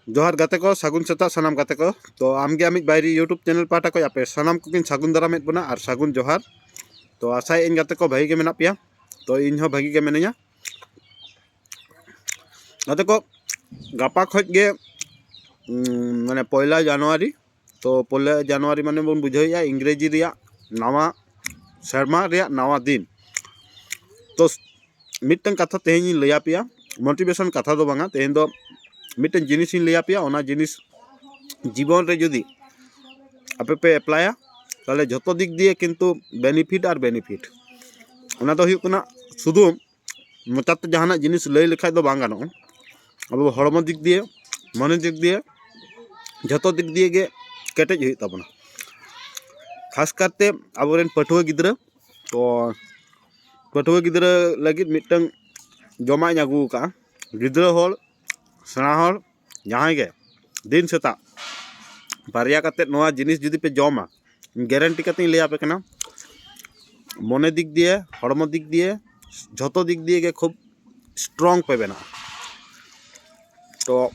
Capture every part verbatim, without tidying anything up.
ᱡᱚᱦᱟᱨ ᱜᱟᱛᱮ ᱠᱚ, ᱥᱟᱹᱜᱩᱱ ᱥᱮᱛᱟᱜ ᱥᱟᱱᱟᱢ ᱜᱟᱛᱮ ᱠᱚ᱾ ᱛᱚ ᱟᱢᱜᱮ ᱟᱢᱤᱡ ᱵᱟᱭᱨᱤ YouTube ᱪᱮᱱᱮᱞ ᱯᱟᱦᱴᱟ ᱠᱷᱚᱱ ᱟᱯᱮ ᱥᱟᱱᱟᱢ ᱠᱚᱜᱮᱧ ᱥᱟᱹᱜᱩᱱ ᱫᱟᱨᱟᱢᱮᱫ ᱵᱚᱱᱟ ᱟᱨ ᱥᱟᱹᱜᱩᱱ ᱡᱚᱦᱟᱨ᱾ ᱛᱚ ᱟᱥᱟᱭᱮᱫ ᱟᱹᱧ ᱜᱟᱛᱮ ᱠᱚ ᱵᱷᱟᱹᱜᱤ ᱜᱮ ᱢᱮᱱᱟᱜ ᱯᱮᱭᱟ, ᱛᱚ ᱤᱧ ᱦᱚᱸ ᱵᱷᱟᱹᱜᱤ ᱜᱮ ᱢᱤᱱᱟᱹᱧᱟ᱾ ᱜᱟᱛᱮ ᱠᱚ, ᱜᱟᱯᱟ ᱠᱷᱚᱱ ᱜᱮ ᱩᱸ, ᱢᱟᱱᱮ ᱯᱚᱭᱞᱟ ᱡᱟᱱᱩᱣᱟᱨᱤ᱾ ᱛᱚ ᱯᱚᱭᱞᱟ ᱡᱟᱱᱩᱣᱟᱨᱤ ᱢᱟᱱᱮ ᱵᱚᱱ ᱵᱩᱡᱷᱟᱹᱣᱮᱫᱼᱟ ᱤᱝᱨᱮᱡᱤ ᱨᱮᱭᱟᱜ ᱱᱟᱣᱟ ᱥᱮᱨᱢᱟ ᱨᱮᱭᱟᱜ ᱱᱟᱣᱟ ᱫᱤᱱ᱾ ᱛᱚ ᱢᱤᱫᱴᱟᱝ ᱠᱟᱛᱷᱟ ᱛᱮᱦᱮᱧ ᱤᱧ ᱞᱟᱹᱭ ᱟᱯᱮᱭᱟ, ᱢᱳᱴᱤᱵᱷᱮᱥᱚᱱ ᱠᱟᱛᱷᱟ ᱫᱚ ᱵᱟᱝᱟ, ᱛᱮᱦᱮᱧ ᱫᱚ ᱢᱤᱫᱴᱟᱝ ᱡᱤᱱᱤᱥ ᱤᱧ ᱞᱟᱹᱭ ᱟᱯᱮᱭᱟ᱾ ᱚᱱᱟ ᱡᱤᱱᱤᱥ ᱡᱤᱵᱚᱱ ᱨᱮ ᱡᱩᱫᱤ ᱟᱯᱮ ᱯᱮ ᱮᱯᱞᱟᱭᱟ, ᱛᱟᱦᱚᱞᱮ ᱡᱷᱚᱛᱚ ᱫᱤᱠ ᱫᱤᱭᱮ ᱠᱤᱱᱛᱩ ᱵᱮᱱᱤᱯᱷᱤᱴ ᱟᱨ ᱵᱮᱱᱤᱯᱷᱤᱴ᱾ ᱚᱱᱟ ᱫᱚ ᱦᱩᱭᱩᱜ ᱠᱟᱱᱟ ᱥᱩᱫᱷᱩ ᱢᱚᱪᱟᱛᱮ ᱡᱟᱦᱟᱱᱟᱜ ᱡᱤᱱᱤᱥ ᱞᱟᱹᱭ ᱞᱮᱠᱷᱟᱡ ᱫᱚ ᱵᱟᱝ ᱜᱟᱱᱚᱜᱼᱟ᱾ ᱟᱵᱚ ᱦᱚᱲᱢᱚ ᱫᱤᱠ ᱫᱤᱭᱮ, ᱢᱚᱱᱮ ᱫᱤᱠ ᱫᱤᱭᱮ, ᱡᱷᱚᱛᱚ ᱫᱤᱠ ᱫᱤᱭᱮ ᱜᱮ ᱠᱮᱴᱮᱡ ᱦᱩᱭᱩᱜ ᱛᱟᱵᱚᱱᱟ᱾ ᱠᱷᱟᱥ ᱠᱟᱨᱛᱮ ᱟᱵᱚᱨᱮᱱ ᱯᱟᱹᱴᱷᱩᱣᱟᱹ ᱜᱤᱫᱽᱨᱟᱹ, ᱛᱚ ᱯᱟᱹᱴᱷᱩᱣᱟᱹ ᱜᱤᱫᱽᱨᱟᱹ ᱞᱟᱹᱜᱤᱫ ᱢᱤᱫᱴᱟᱝ ᱡᱚᱢᱟᱜ ᱤᱧ ᱟᱹᱜᱩ ᱟᱠᱟᱫᱼᱟ᱾ ᱜᱤᱫᱽᱨᱟᱹ ᱦᱚᱲ, ᱥᱮᱬᱟ ᱦᱚᱲ, ᱡᱟᱦᱟᱸᱭ ᱜᱮ ᱫᱤᱱ ᱥᱮᱛᱟᱜ ᱵᱟᱨᱭᱟ ᱠᱟᱛᱮᱫ ᱱᱚᱣᱟ ᱡᱤᱱᱤᱥ ᱡᱩᱫᱤ ᱯᱮ ᱡᱚᱢᱟ, ᱜᱮᱨᱮᱱᱴᱤ ᱠᱟᱛᱮᱧ ᱞᱟᱹᱭ ᱟᱯᱮ ᱠᱟᱱᱟ, ᱢᱚᱱᱮ ᱫᱤᱠ ᱫᱤᱭᱮ, ᱦᱚᱲᱢᱚ ᱫᱤᱠ ᱫᱤᱭᱮ, ᱡᱷᱚᱛᱚ ᱫᱤᱠ ᱫᱤᱭᱮ ᱜᱮ ᱠᱷᱩᱵ ᱥᱴᱨᱚᱝ ᱯᱮ ᱵᱮᱱᱟᱜᱼᱟ᱾ ᱛᱚ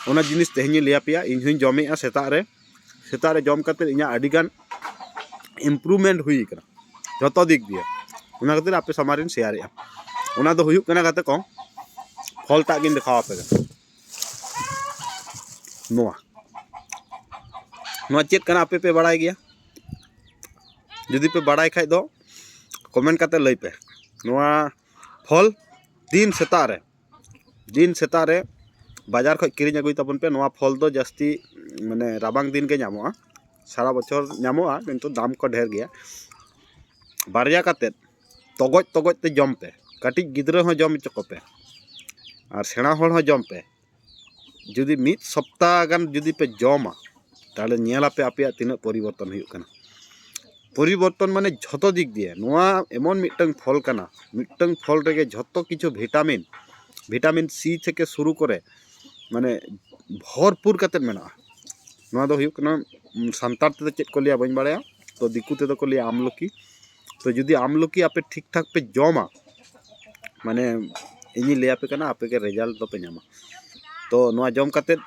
ᱚᱱᱟ ᱡᱤᱱᱤᱥ ᱛᱮᱦᱮᱧ ᱤᱧ ᱞᱟᱹᱭ ᱟᱯᱮᱭᱟ᱾ ᱤᱧ ᱦᱚᱧ ᱡᱚᱢᱮᱜᱼᱟ ᱥᱮᱛᱟᱜ ᱨᱮ, ᱥᱮᱛᱟᱜ ᱨᱮ ᱡᱚᱢ ᱠᱟᱛᱮᱫ ᱤᱧᱟᱹᱜ ᱟᱹᱰᱤᱜᱟᱱ ᱤᱢᱯᱨᱩᱵᱷᱢᱮᱱᱴ ᱦᱩᱭ ᱠᱟᱱᱟ ᱡᱷᱚᱛᱚ ᱫᱤᱠ ᱫᱤᱭᱮ᱾ ᱚᱱᱟ ᱠᱷᱟᱹᱛᱤᱨ ᱟᱯᱮ ᱥᱟᱢᱟᱝ ᱨᱤᱧ ᱥᱮᱭᱟᱨᱮᱜᱼᱟ᱾ ᱚᱱᱟ ᱫᱚ ᱦᱩᱭᱩᱜ ᱠᱟᱱᱟ ᱜᱟᱛᱮ ᱠᱚ, ᱯᱷᱚᱞᱴᱟᱜ ᱜᱤᱧ ᱫᱮᱠᱷᱟᱣ ᱟᱯᱮ ᱠᱟᱱᱟ᱾ ᱱᱚᱣᱟ, ᱱᱚᱣᱟ ᱪᱮᱫ ᱠᱟᱱᱟ ᱟᱯᱮ ᱯᱮ ᱵᱟᱲᱟᱭ ᱜᱮᱭᱟ? ᱡᱩᱫᱤ ᱯᱮ ᱵᱟᱲᱟᱭ ᱠᱷᱟᱡ ᱫᱚ ᱠᱚᱢᱮᱱᱴ ᱠᱟᱛᱮ ᱞᱟᱹᱭ ᱯᱮ᱾ ᱱᱚᱣᱟ ᱯᱷᱚᱞ ᱫᱤᱱ ᱥᱮᱛᱟᱜ ᱨᱮ, ᱫᱤᱱ ᱥᱮᱛᱟᱜ ᱨᱮ ᱵᱟᱡᱟᱨ ᱠᱷᱚᱡ ᱠᱤᱨᱤᱧ ᱟᱹᱜᱩᱭ ᱛᱟᱵᱚᱱ ᱯᱮ᱾ ᱱᱚᱣᱟ ᱯᱷᱚᱞ ᱫᱚ ᱡᱟᱹᱥᱛᱤ ᱢᱟᱱᱮ ᱨᱟᱵᱟᱝ ᱫᱤᱱ ᱜᱮ ᱧᱟᱢᱚᱜᱼᱟ, ᱥᱟᱨᱟ ᱵᱚᱪᱷᱚᱨ ᱧᱟᱢᱚᱜᱼᱟ, ᱠᱤᱱᱛᱩ ᱫᱟᱢ ᱠᱚ ᱰᱷᱮᱨ ᱜᱮᱭᱟ᱾ ᱵᱟᱨᱭᱟ ᱠᱟᱛᱮᱫ ᱛᱚᱜᱚᱡ ᱛᱚᱜᱚᱡ ᱛᱮ ᱡᱚᱢ ᱯᱮ, ᱠᱟᱹᱴᱤᱡ ᱜᱤᱫᱽᱨᱟᱹ ᱦᱚᱸ ᱡᱚᱢ ᱦᱚᱪᱚ ᱠᱚᱯᱮ ᱟᱨ ᱥᱮᱬᱟ ᱦᱚᱲ ᱦᱚᱸ ᱡᱚᱢ ᱯᱮ᱾ ᱡᱩᱫᱤ ᱢᱤᱫ ᱥᱚᱯᱛᱟ ᱜᱟᱱ ᱡᱩᱫᱤ ᱯᱮ ᱡᱚᱢᱟ, ᱛᱟᱦᱚᱞᱮ ᱧᱮᱞ ᱟᱯᱮ ᱟᱯᱮᱭᱟᱜ ᱛᱤᱱᱟᱹᱜ ᱯᱚᱨᱤᱵᱚᱨᱛᱚᱱ ᱦᱩᱭᱩᱜ ᱠᱟᱱᱟ᱾ ᱯᱚᱨᱤᱵᱚᱨᱛᱚᱱ ᱢᱟᱱᱮ ᱡᱷᱚᱛᱚ ᱫᱤᱠ ᱫᱤᱭᱮ᱾ ᱱᱚᱣᱟ ᱮᱢᱚᱱ ᱢᱤᱫᱴᱟᱝ ᱯᱷᱚᱞ ᱠᱟᱱᱟ, ᱢᱤᱫᱴᱟᱝ ᱯᱷᱚᱞ ᱨᱮᱜᱮ ᱡᱷᱚᱛᱚ ᱠᱤᱪᱷᱩ ᱵᱷᱤᱴᱟᱢᱤᱱ, ᱵᱷᱤᱴᱟᱢᱤᱱ ᱥᱤ ᱛᱷᱮᱠᱮ ᱥᱩᱨᱩ ᱠᱚᱨᱮ ᱢᱟᱱᱮ ᱵᱷᱚᱨᱯᱩᱨ ᱠᱟᱛᱮᱫ ᱢᱮᱱᱟᱜᱼᱟ᱾ ᱱᱚᱣᱟ ᱫᱚ ᱦᱩᱭᱩᱜ ᱠᱟᱱᱟ, ᱩᱢ, ᱥᱟᱱᱛᱟᱲ ᱛᱮᱫᱚ ᱪᱮᱫ ᱠᱚ ᱞᱟᱹᱭᱟ ᱵᱟᱹᱧ ᱵᱟᱲᱟᱭᱟ, ᱛᱚ ᱫᱤᱠᱩ ᱛᱮᱫᱚ ᱠᱚ ᱞᱟᱹᱭᱟ ᱟᱢᱞᱚᱠᱤ᱾ ᱛᱚ ᱡᱩᱫᱤ ᱟᱢᱞᱚᱠᱤ ᱟᱯᱮ ᱴᱷᱤᱠ ᱴᱷᱟᱠ ᱯᱮ ᱡᱚᱢᱟ, ᱢᱟᱱᱮ ᱤᱧᱤᱧ ᱞᱟᱹᱭ ᱟᱯᱮ ᱠᱟᱱᱟ, ᱟᱯᱮ ᱜᱮ ᱨᱮᱡᱟᱞᱴ ᱫᱚᱯᱮ ᱧᱟᱢᱟ᱾ ᱛᱚ ᱱᱚᱣᱟ ᱡᱚᱢ ᱠᱟᱛᱮᱫ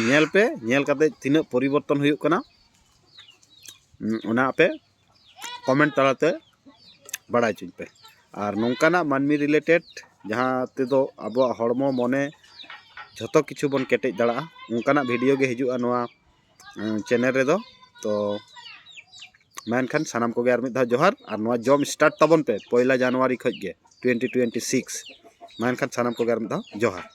ᱧᱮᱞ ᱯᱮ, ᱧᱮᱞ ᱠᱟᱛᱮᱫ ᱛᱤᱱᱟᱹᱜ ᱯᱚᱨᱤᱵᱚᱨᱛᱚᱱ ᱦᱩᱭᱩᱜ ᱠᱟᱱᱟ, ᱩᱸ, ᱚᱱᱟ ᱟᱯᱮ ᱠᱚᱢᱮᱱᱴ ᱛᱟᱞᱟᱛᱮ ᱵᱟᱲᱟᱭ ᱦᱚᱪᱚᱧ ᱯᱮ᱾ ᱟᱨ ᱱᱚᱝᱠᱟᱱᱟᱜ ᱢᱟᱹᱱᱢᱤ ᱨᱤᱞᱮᱴᱮᱰ, ᱡᱟᱦᱟᱸ ᱛᱮᱫᱚ ᱟᱵᱚᱣᱟᱜ ᱦᱚᱲᱢᱚ ᱢᱚᱱᱮ ᱡᱷᱚᱛᱚ ᱠᱤᱪᱷᱩ ᱵᱚᱱ ᱠᱮᱴᱮᱡ ᱫᱟᱲᱮᱭᱟᱜᱼᱟ, ᱚᱱᱠᱟᱱᱟᱜ ᱵᱷᱤᱰᱤᱭᱳ ᱜᱮ ᱦᱤᱡᱩᱜᱼᱟ ᱱᱚᱣᱟ ᱪᱮᱱᱮᱞ ᱨᱮᱫᱚ᱾ ᱛᱚ ᱢᱟ ᱮᱱᱠᱷᱟᱱ ᱥᱟᱱᱟᱢ ᱠᱚᱜᱮ ᱟᱨ ᱢᱤᱫ ᱫᱷᱟᱣ ᱡᱚᱦᱟᱨ, ᱟᱨ ᱱᱚᱣᱟ ᱡᱚᱢ ᱥᱴᱟᱨᱴ ᱛᱟᱵᱚᱱ ᱯᱮ ᱯᱚᱭᱞᱟ ᱡᱟᱱᱩᱣᱟᱨᱤ ᱠᱷᱚᱱ ᱜᱮ, ᱴᱩᱭᱮᱱᱴᱤ ᱴᱩᱭᱮᱱᱴᱤ ᱥᱤᱠᱥ᱾ ᱢᱟ ᱮᱱᱠᱷᱟᱱ ᱥᱟᱱᱟᱢ ᱠᱚᱜᱮ ᱟᱨ ᱢᱤᱫ ᱫᱷᱟᱣ ᱡᱚᱦᱟᱨ᱾